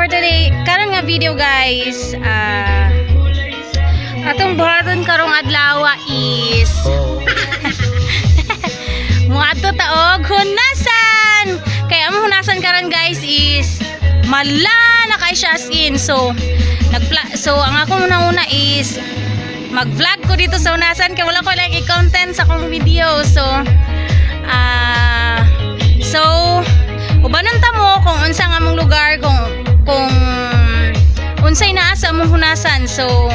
For today, karon nga video, guys, atong buhaton karong adlaw is muadto ta og hunasan. Kay among hunasan karon, guys, is mala na kay siya, as in. So ang akong una-una is mag-vlog ko dito sa hunasan kay wala ko lang i-content sa akong video. So ubanon ta mo kung unsa nga among lugar, kung unsay naa sa among hunasan. So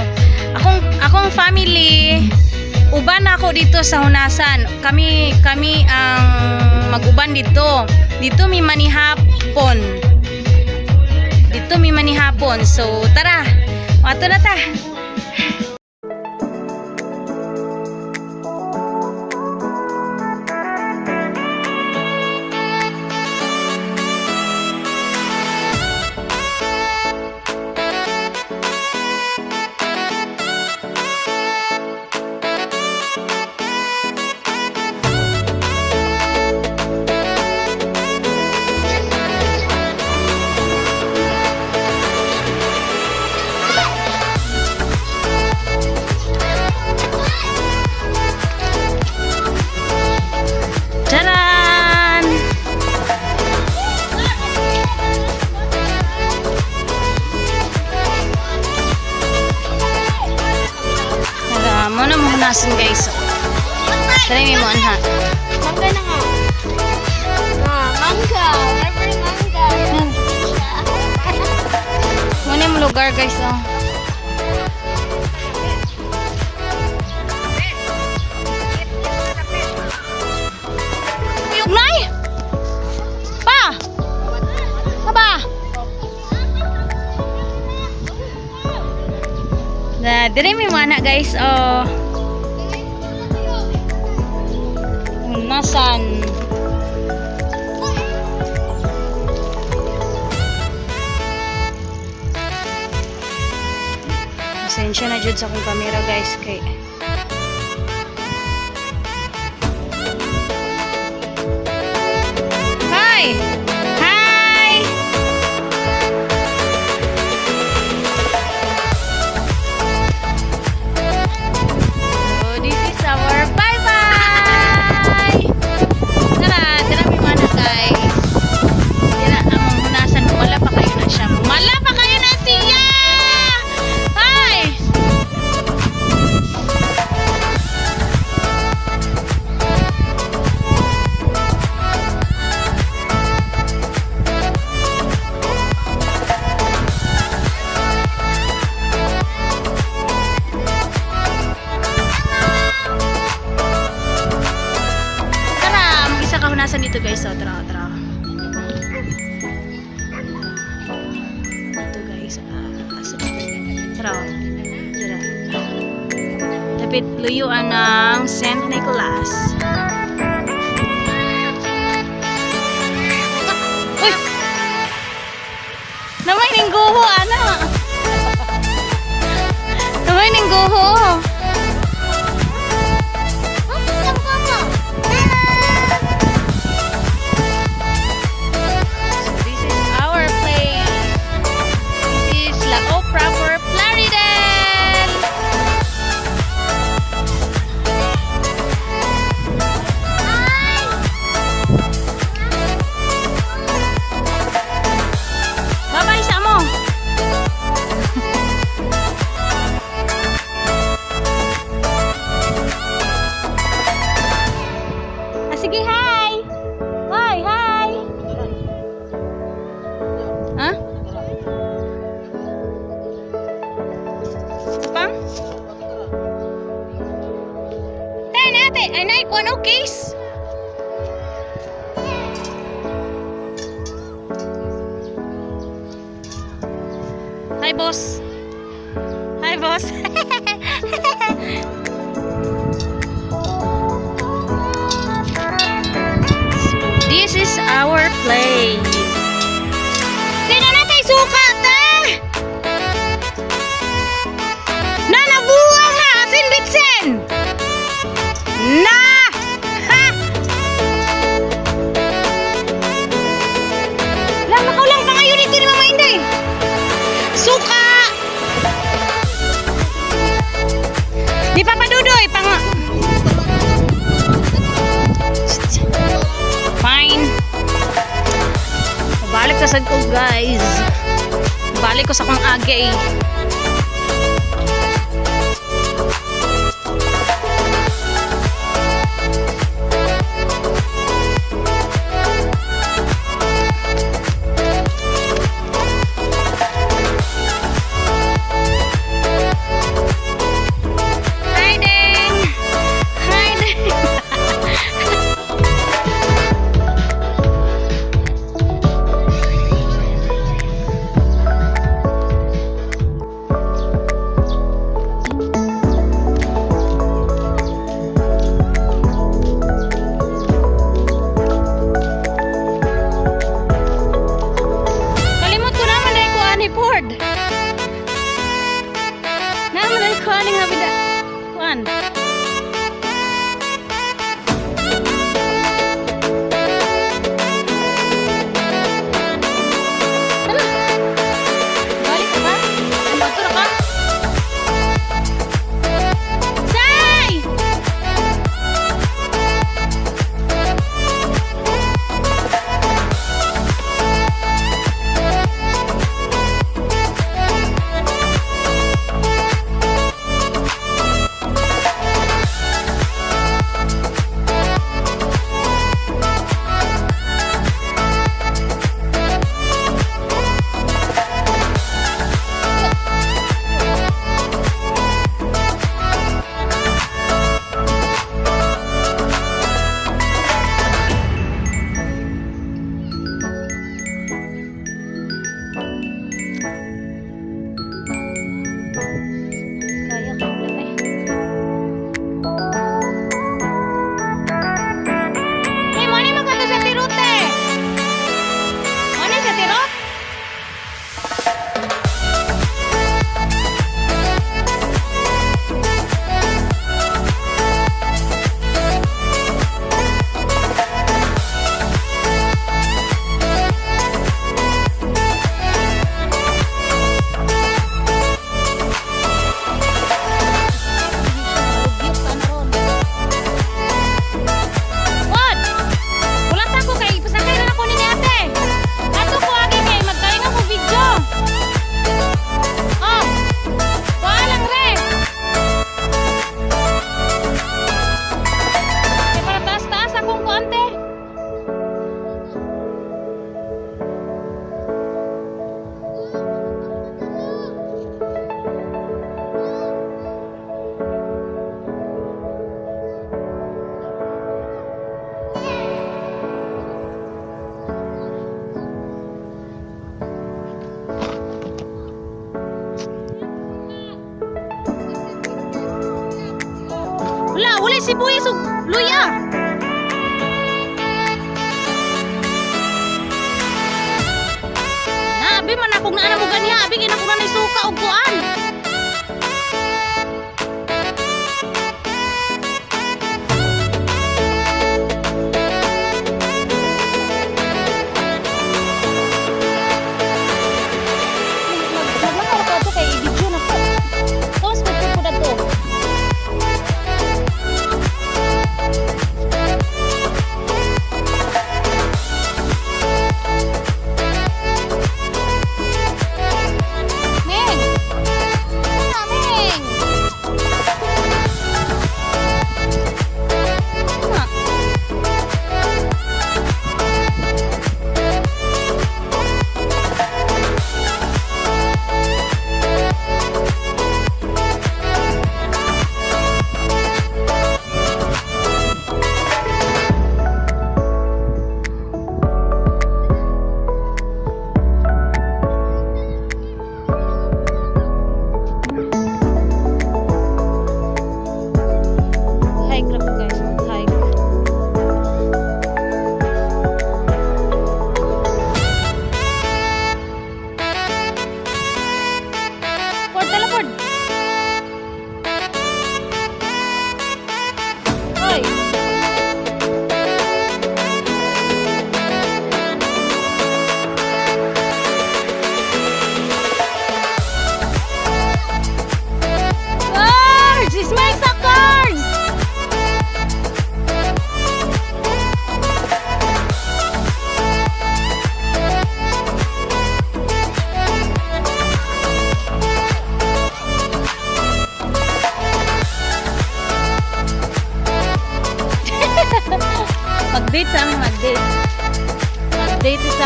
akong family, uban ako dito sa hunasan. Kami kami ang maguban dito. Dito mi manihapon. Dito mi manihapon. So tara. Ato na ta. Charan! Tara, mao na among hunasan, guys. Tara, may mo anha. Mangga na nga. Ah, mangga. Never mangga. Mao na yung lugar, guys, oh. Kuyog, nay! Pa! Pa ba? Na, dire mi mana, guys, oh. Hunasan. Pasensya na jud sa akong camera, guys, kay Hi! Hi! So, this is our bye-bye! Tara, tara mi mana, guys. Tara, among hunasan, wala pa kayo na siya. Wala pa kayo na siya! Hi! Tara, mag-isa ka hunasan dito, guys. So, tara, tara. Dito, guys. Ah, asa ba? Tara. Tara. Dapit luyuan ng St. Nicholas. Uy! Namay ning guho, ana. Namay ning guho. So this is our place. This is La Opera for Plaridel. Bye-bye sa mo. Ah, sige, hi. Hi, hi. Ha? Pang? Tay, nate, ay nay, kuan og case. Hi, boss. Hi, boss. So, this is our place. Kaya natin suka, ta! Na, nabuang ha! Asin bitsin! Na! Ha! Lang, nakaulang pa ngayon ito ni Mama Inday. Balik sa sad ko, guys. Balik ko sa akong agay. Hi, Deng! Hi, Deng! Kalimot ko naman dahil ko ani Ford. Naman dahil ko ani nga bida. Kuan. Hala. Balik ka ba? Motor ka? Say! Kaya ka eh. Hey, mo ni magkanta sa tirot eh. Mo ni sa tirot? Pod! Wala ta ko kay ipasakay na ako ni ate. Ato ko agi kay magkain ako video. Oh. Walang re. Kay para taas-taas akong kuante. Wala, wala sibuyas ug luya. Na, abi man akong naana mo ganiha, abi kay nako na suka og kuan. Maglakaw ka to kay video na ko. Tapos magpupud to. Meng!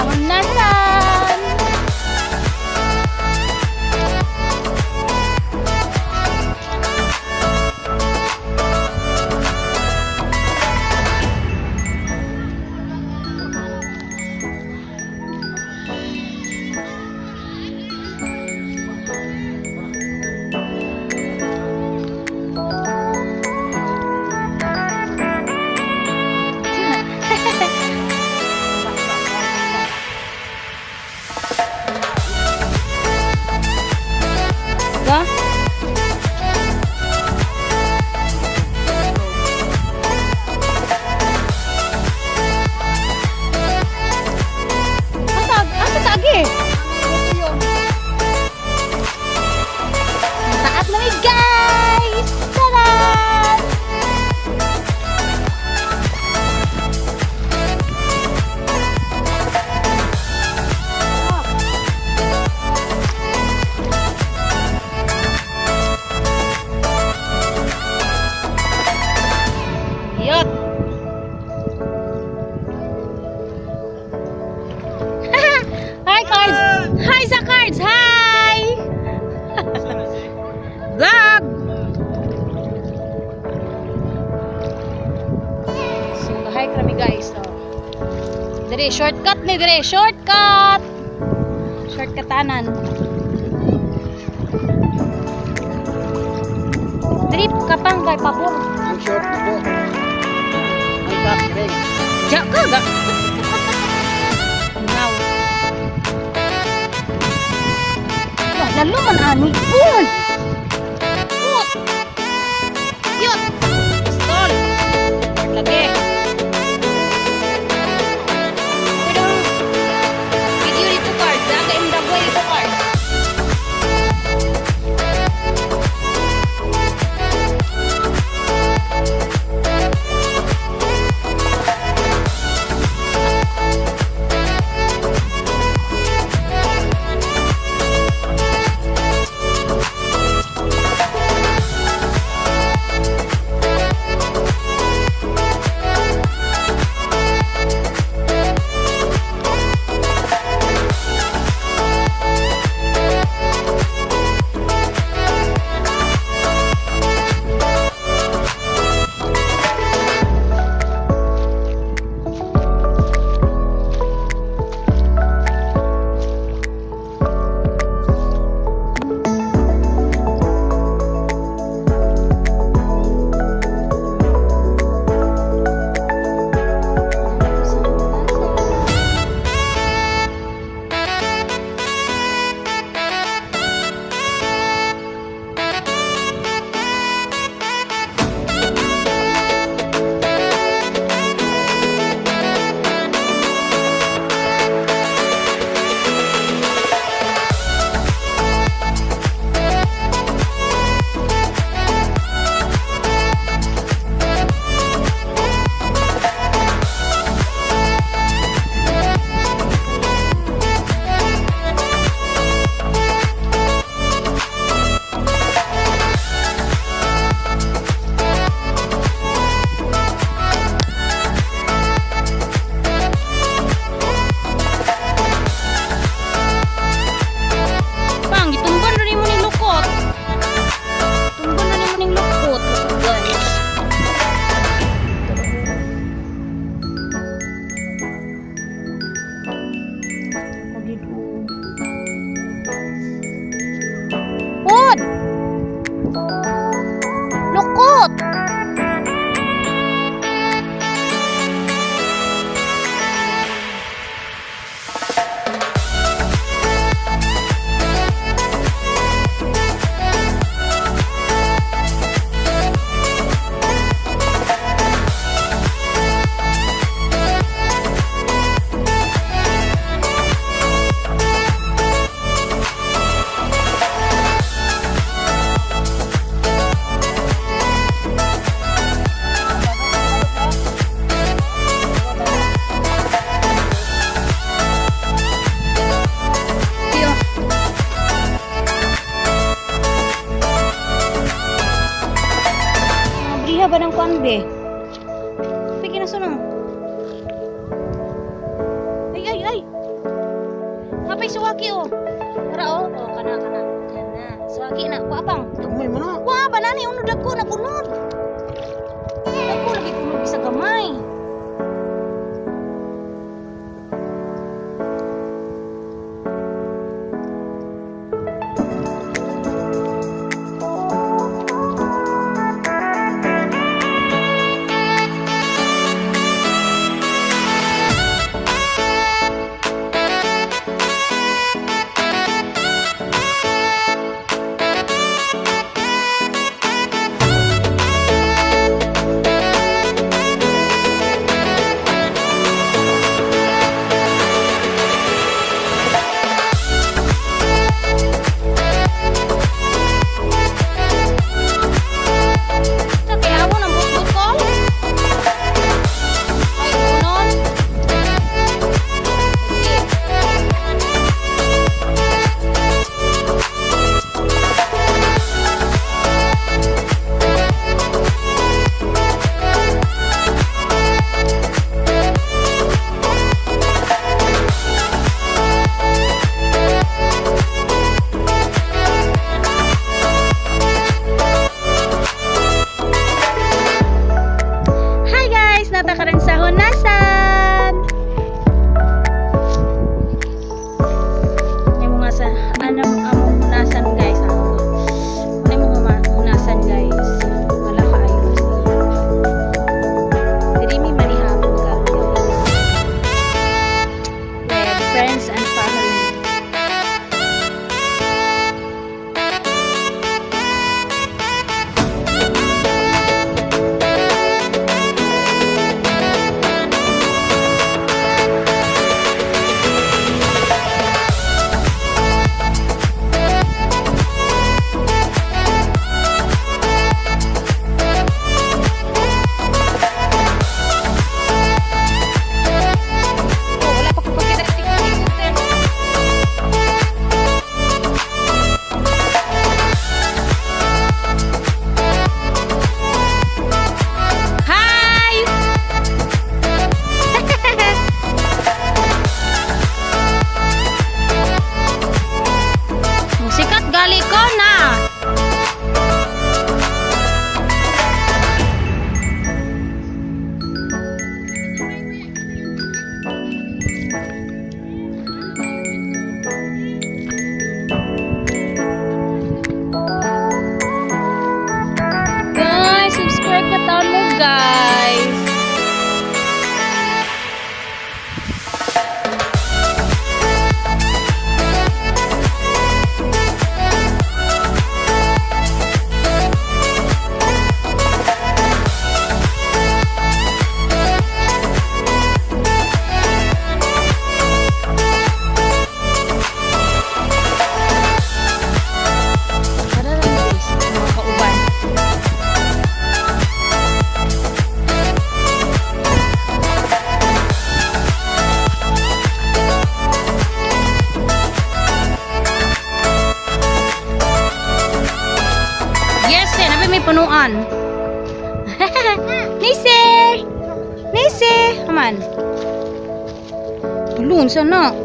sa hunasan. Ba? Asa taagi? Taat na mi, guys! Taran! Yot! Hi, cards! Hi sa cards! Hi! Vlog! So, hi kami, guys. So, dire, shortcut ni dire. Shortcut! Shortcutanan. Dire, kapang kay pabor. Ang short po. Ang top ring. Diya ka ga. Now. Wah, lalo man ani. Uy! Put! Yot! Pistol! Lagi. Pero, video dito, card. Daga yung dagway dito, card. Pang, gitumban rin mo ning lukot. Tumban rin mo ning lukot. Lukot, guys. Pagid o. Pod! Lukot! Tiyo. Abriha ba ng kuan be? Pigi na sunong. Ay, ay, ay. Napay suwaki oh. Tara oh, oh kana kana. Kana. Suwaki na, kuha pang. Gamay man na. Kuha ba nani unod dagko na kunod. Dagko lagi kunod bisa gamay. Sa kaya mo nang bukbuk ko. Ay, unon. Sige. Hi guys! Nata ka rin sa Hunasan! May mga sa ano among hunasan, guys. Ako. Ano yung mga hunasan, guys? Wala ka ayos. Diri mi manihapon karon, guys. With friends and family. Oh, wala pa ko pagkita sa TikTok. Hi! Sikat gali ko na. Guys, subscribe na taon mo, guys. Tara lang, guys, mga kauban. Yes, eh, nabi may punuan. Nise! Nise! Aman. Tulun, sana.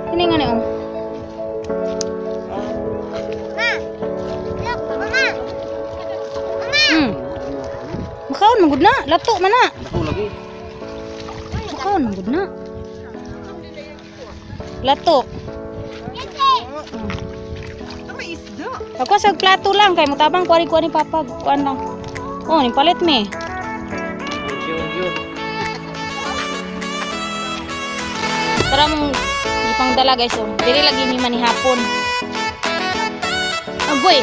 Kini nga ni oh. Ma! Look, mama! Mama! Makaon man gud na, lato man na. Ako lagi. Makaon man gud na. Lato. May isda. Ako sa plato lang kay mutabang kuari kuan ni papa, kuan lang. Oh, ning palit mi. Yun, yun. Tara mong gipang dala, guys, oh. Dili lagi mi manihapon. Agoy.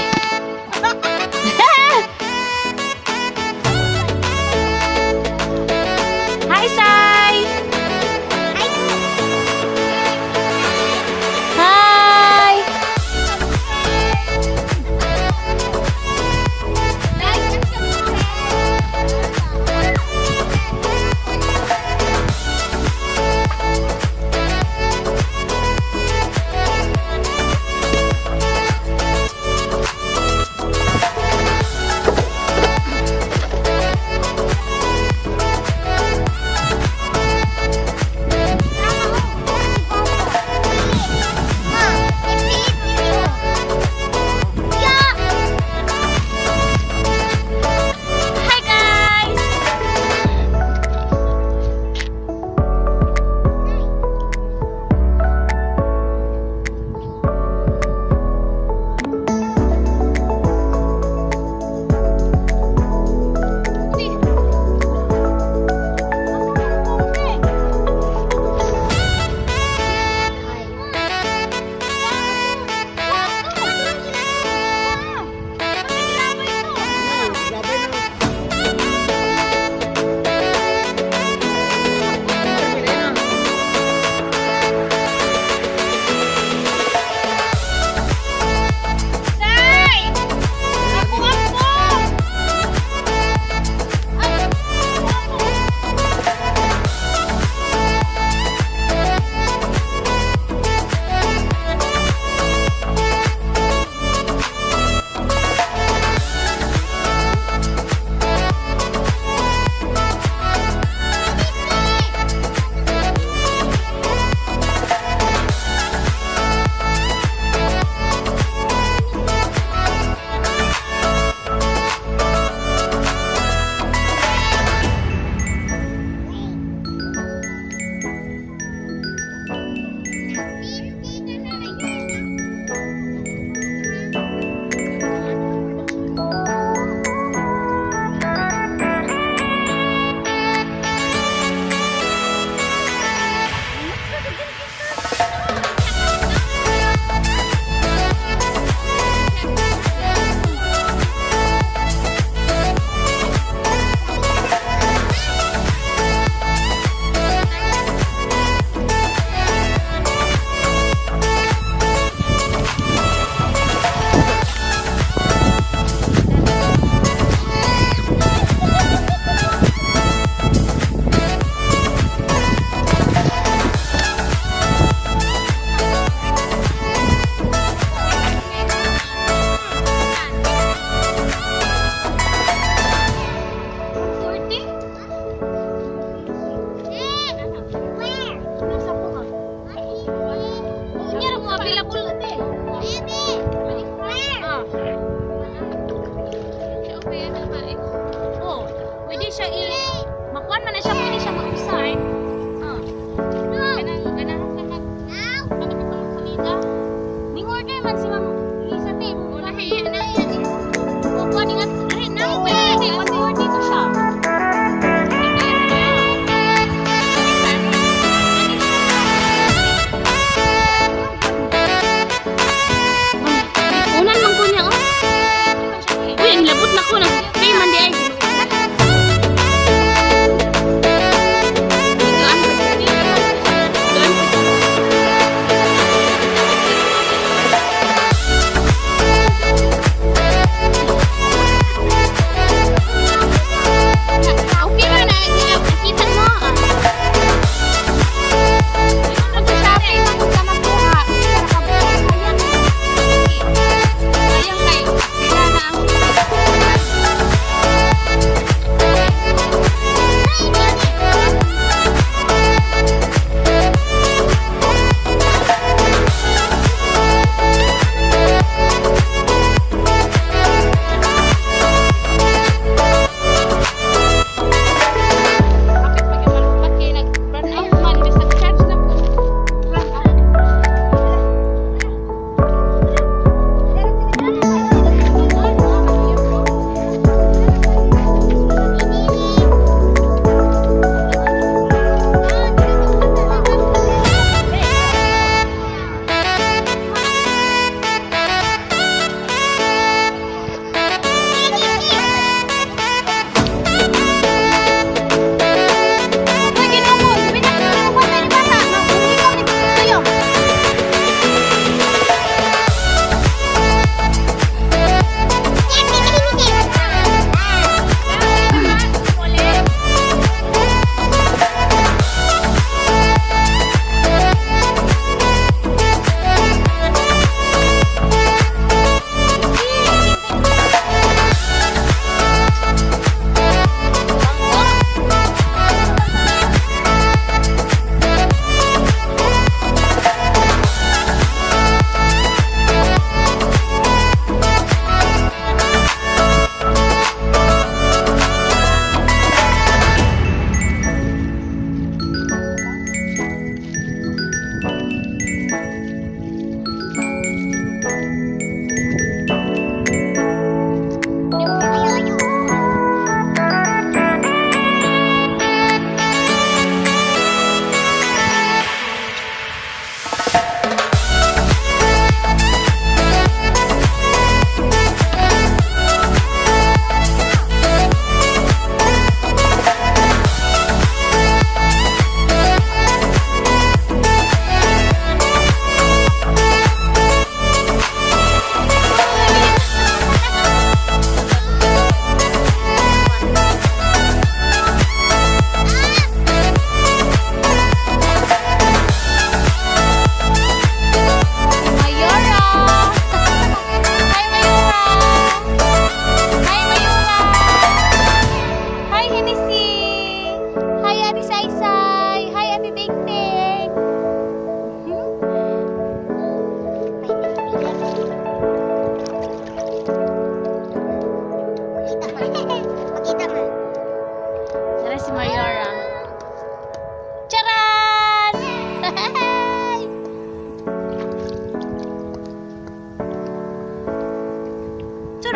Hi, Sai. Hi. Like and subscribe!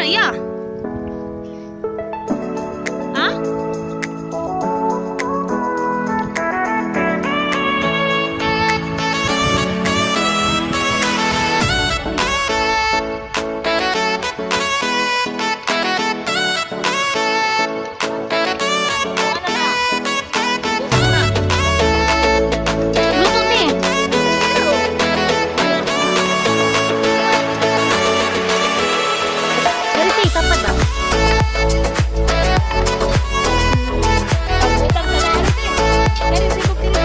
na iya? Ha? Luto ti. Healthy, tapat ba? Pagutang sa natin. Dali, sibok dili.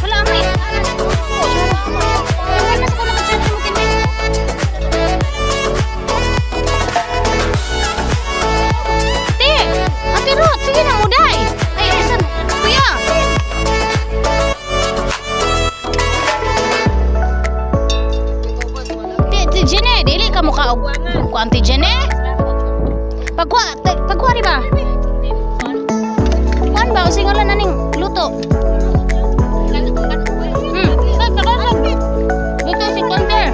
Wala may. Wala mas ko nakadyan mo kini. Te, Ate Ruth, sige na muday. Ay, isan, kuya. Te, te Jene, dili ka mukha og kuan te Jene. Pagkuha, pagkuha di ba? Kuan ba using wala na ning luto. Kag. Luto si Konter.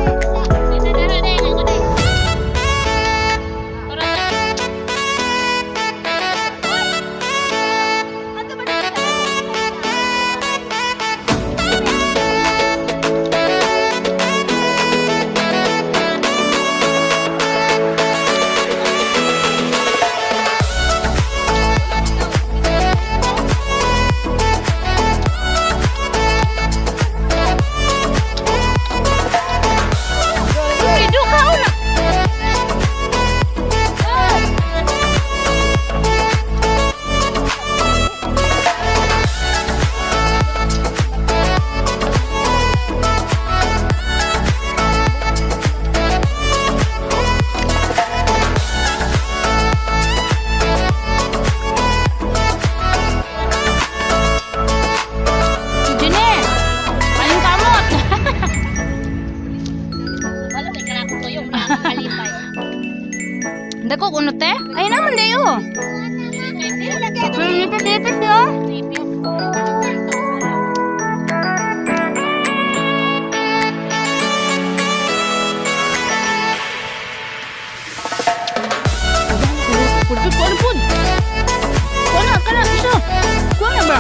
Rido ka una. Jene, paling kamot. Wala may kalakot to yung kalipay. Dako kuno te. Ay naman dayo. Nipis-nipis yo. Pud pud pud pud. Kuha kana iso. Kuha na ba?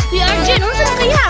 Si Arjun, unsa na kaya?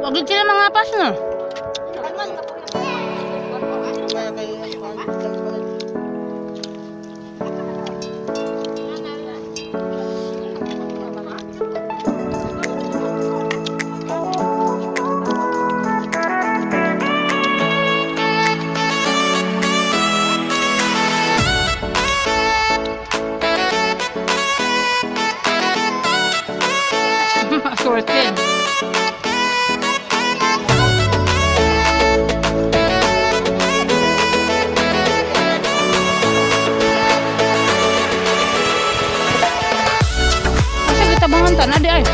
Wag gid sila mga pas no. Kaya kay Assorted. Asa kita bangan tanah di ay?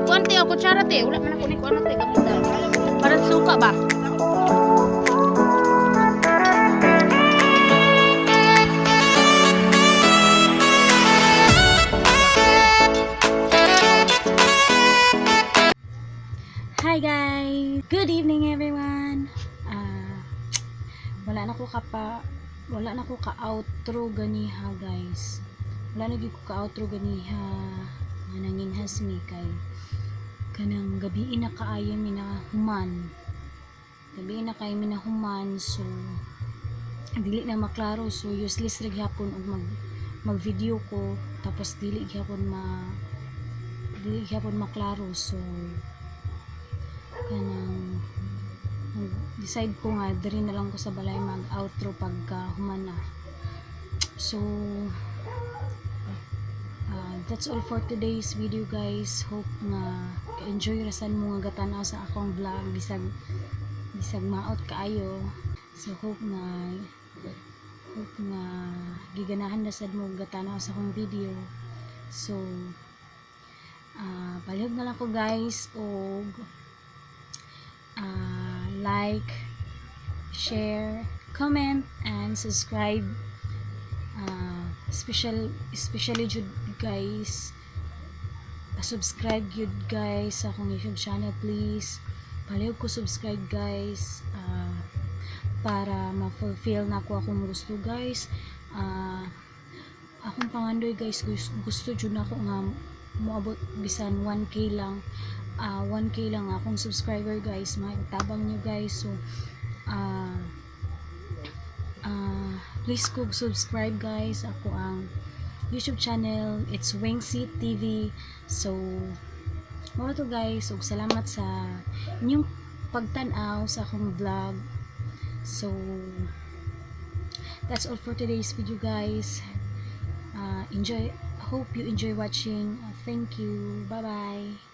Kuan te, o kutsara te. Wala man ako ni kuan te gamita. Para sa suka ba? Hi guys! Good evening, everyone! Ah, wala na ko ka outro ganiha, guys. Wala na gyud ko ka outro ganiha nga nanginhas mi kay kanang gabii na kaayo mi na human. Gabii na kaayo mi na human, so dili na maklaro, so useless ra gihapon og mag video ko, tapos dili gihapon maklaro. So kanang decide ko nga diri na lang ko sa balay mag outro pagka human na. So that's all for today's video, guys. Hope nga ka-enjoy ra sad mo nga gatanaw sa akong vlog bisag maot kaayo. So hope nga giganahan na sad mo gatanaw sa akong video. So palihog na lang ko, guys, og like, share, comment and subscribe. Especially jud guys, subscribe jud guys sa akong YouTube channel, please. Palihog ko subscribe, guys, para ma-fulfill na ako akong gusto, guys. Akong pangandoy, guys, gusto jud nako nga moabot bisan 1K lang, 1K lang akong subscriber, guys. Matabang nyo, guys. So please ko subscribe, guys, ako ang YouTube channel. It's Wingseat TV. So mao to, guys, ug salamat sa inyong pagtan-aw sa akong vlog. So that's all for today's video, guys. Enjoy, hope you enjoy watching. Thank you. Bye bye.